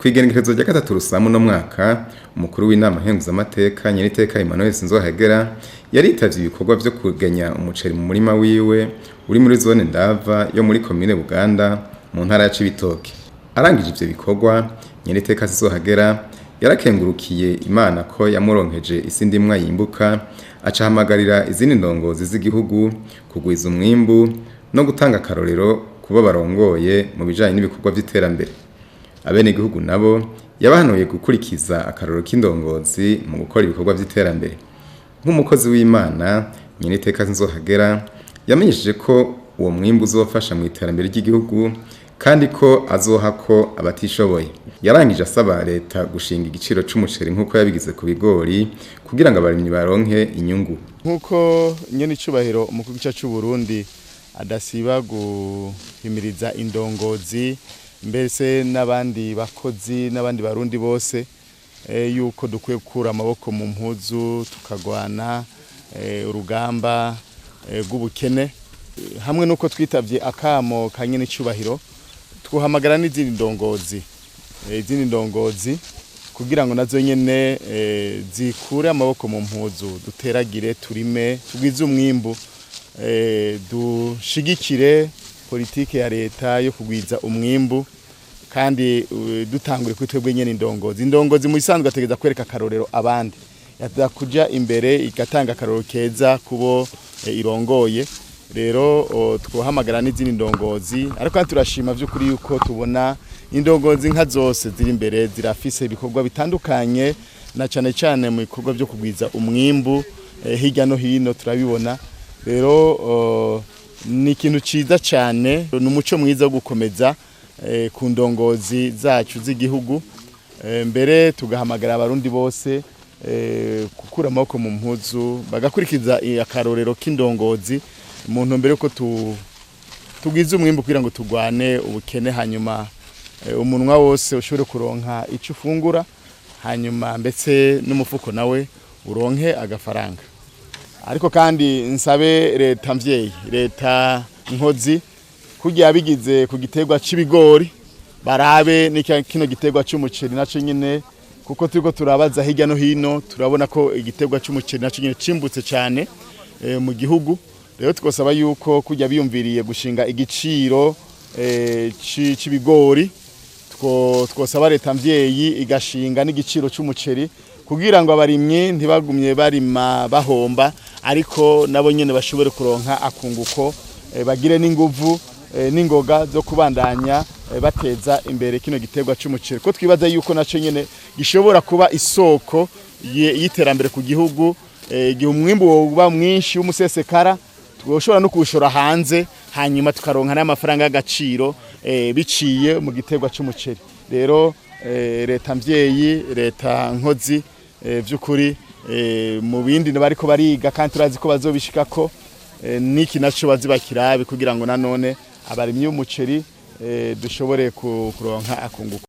Kw'igenekerezo rya 3 Rusamu no mwaka, umukuru w'inama nkenguzamateka Nyeniteka Emmanuel Sinzohagera yaritavye ibikorwa vyo kugenya umuceri mu murima wiwe uri muri zone Ndava yo muri komine Buganda mu ntara ya Cibitoke. Arangije ivyo bikorwa, Nyeniteka Sinzohagera yarakengurukiye Imana ko yamuronkeje isi ndimwa yimbuka, acahamagarira izindi ndongozi z'igihugu kugwiza umwimbu no gutanga akarorero kubo barongoye mu bijanye n'ibikorwa vy'iterambere. Abenegihugu nabo yabahanuye gukurikiza akarorero k'indongozi mu gukora ibikorwa vy'iterambere. Nk'umukozi w'Imana, Nyeniteka Sinzohagera yamenyesheje ko uwo mwimbu uzofasha mu iterambere ry'igihugu kandi ko azoha ko abatishoboye. Yarangije asaba leta gushinga igiciro c'umuceri nk'uko yabigize ku bigori kugira ngo abarimyi baronke inyungu. Nk'uko nyenicubahiro umukuru w'igihugu c'u Burundi adasiba guhimiriza indongozi mbese n'abandi bakozi n'abandi barundi bose yuko dukwiye gukura amaboko mu mpuzu tukagwana urugamba rw'ubukene, hamwe nuko twitavye akamo ka nyenicubahiro, twuhamagara n'izindi ndongozi, izindi ndongozi kugira ngo nazo nyene zikure amaboko mu mpuzu, duteragire, turime, tugwize umwimbu, dushigikire politike ya leta yo kugwiza umwimbu, kandi dutangure kuri twebwe nyene indongozi. Indongozi mu bisanzwe ategeza kwereka akarorero abandi, yateza kuja imbere igatanga akarorero keza kubo irongoye. Rero twohamagara n'izindi ndongozi, ariko turashima vy'ukuri yuko tubona indongozi nka zose ziri imbere zirafise ibikorwa bitandukanye, na cane cane mu bikorwa vyo kugwiza umwimbu, hirya no hino turabibona. Rero ni ikintu ciza cane, ni umuco mwiza wo gukomeza ku ndongozi zacu z'igihugu, mbere tugahamagara abarundi bose gukura amaboko mu mpuzu bagakurikiza akarorero k'indongozi mu ntumbero yuko tugwize umwimbu kugira ngo turwane ubukene, hanyuma umunwa wose ushobore kuronka ico ufungura, hanyuma mbese n'umufuko nawe uronke agafaranga. Ariko kandi nsabe leta mvyeyi, leta nkozi, kugira bigize ku giterwa c'ibigori barabe kino giterwa c'umuceri naco nyene, kuko turiko turabaza hirya no hino turabona ko igiterwa c'umuceri naco nyene cimbutse cane mu gihugu. Rero twosaba yuko kujya biyumviriye gushinga igiciro c'ibigori, twosaba leta mvyeyi igashinga n'igiciro c'umuceri kugira ngo abarimyi ntibagumye barima bahomba, ariko nabo nyene bashobore kuronka akunguko, bagire n'inguvu n'ingoga zo kubandanya bateza imbere kino giterwa c'umuceri, ko twibaza yuko naco nyene gishobora kuba isoko y'iterambere ku gihugu. Igihe umwimbu woba mwinshi w'umusesekara, twoshobora no kuwushora hanze, hanyuma tukaronka n'amafaranga y'agaciro biciye mu giterwa c'umuceri. Rero leta mvyeyi, leta nkozi, vy'ukuri mu bindi bariko bariga kandi turazi ko bazobishikako, niki naco bazibakirabe kugira ngo nanone abarimyi b'umuceri dushobore kuronka akunguko.